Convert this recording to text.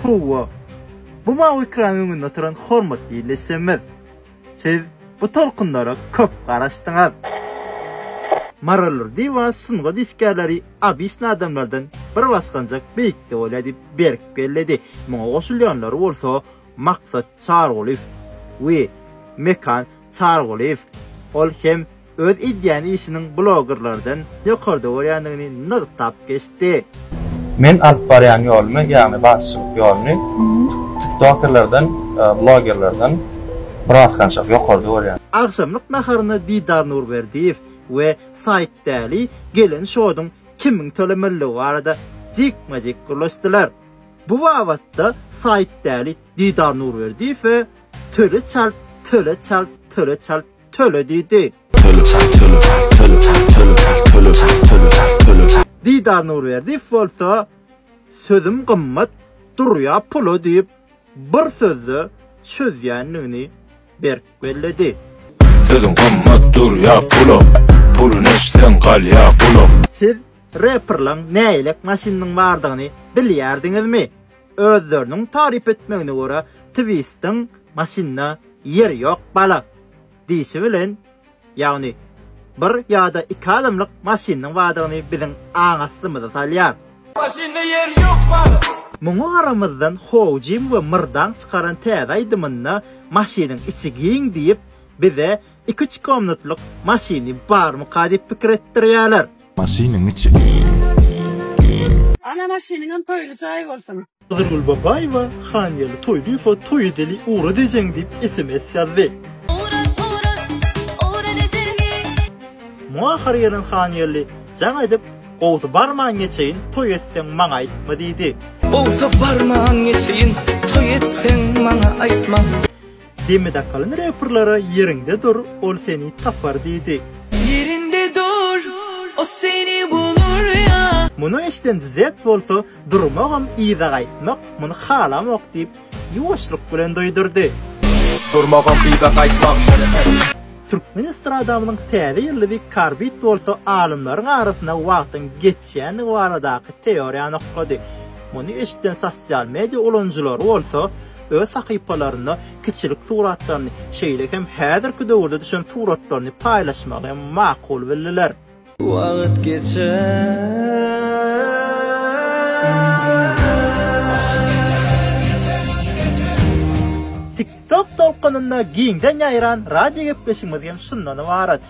Howwa, bu mawy ekranyň öňünde oturan hormatly ildeşlerimiz, siz bu tolkunlara köp garaşdyňyz. Maral Durdyýewa sungat işgärleri obiçny adamlardan bir basgançak beýikde bolýar diýip berk belledi. Muňa goşulýanlary bolsa Maksat Çargulyýew we Mekan Çargulyýew. Ol hem öz edýän işiniň blogerlerden ýokarda görýändigini nygtap geçdi. Men alyp barýan ýolumy, ýagny bagşyçylyk ýoluny tiktokerlerden, blogerlerden bir basgançak ýokarda görýän. Agşamlyk naharyna Didar Nurberdiýew we Saýt Däli gelen şoduň kimiň tölemeliligi barada jikme-jik gürleşdiler. Bu babatda Saýt Däli Didar Nurberdiýewe Töle çalt, töle çalt, töle çalt, töle diýdi. Töle çalt, töle çalt, töle çalt, töle çalt, töle çalt, töle çalt, töle çalt. Didar Nurberdiýew bolsa Sözüm gymmat durýa pula diýip, bir sözde çözýändigini berk belledi. Sözüň gymmat durýa pula, Puluny eşitseň galýa gulak. Siz reperlaň nägilek maşynynyň bardygyny bilýärdiňizmi? Özleriniň taryp etmegine görä Twistiň maşynda ýer ýok bala diýşi bilen, ýagny bir ýa-da iki adamlyk maşynynyň bardygyny biziň aň astymyza salýar. Maşynda ýer ýok bala. Muňa garamazdan Howjim we Myrdaň çykaran täze aýdymynda maşynyň içi giň diýip bize iki-üç komnatlyk maşyny barmyka diýip pikir etdirýärler. Maşynyň içi giň, giň. Ana maşynyňam toýly jaý bolsun. Gyzylgül Babaýewa Hangeldi Toýlyýewe toý edeli ugrat ejeňi diýip sms ýazdy. Ugrat, ugrat, ugrat ejeňi. Muňa gahary gelen Hangeldi jaň edip, Gowsy barman geçeýin, toý etseň maňa aýtma diýdi. Gowsy barman geçeýin, toý etseň maňa aýtma. Demi dakylan reperlere ýeriňde dur ol seni tapar diýdi. Ýerinde dur o seni bulur ýa. Muny eşden Zet bolsa durmagam yza gaýtmak muny halamok diýip ýuwaşlyk bilen duýdurdy. Durmagam yza gaýtmak. Türkmen estradamynyň täze ýyldyzy Karbit bolsa alymlaryň arasynda wagtyň geçýändigi baradaky teoriýany oklady. Muny eşiden sosial media ulanyjylary bolsa öz sahypalarynda kiçilik suratlaryny, şeýle hem häzirki döwürde düşen suratlaryny paýlaşmagy makul bildiler. Wagt geçer. TikTok tolkunynda giňden ýaýran radio gepleşigimiz hem şundan ybarat.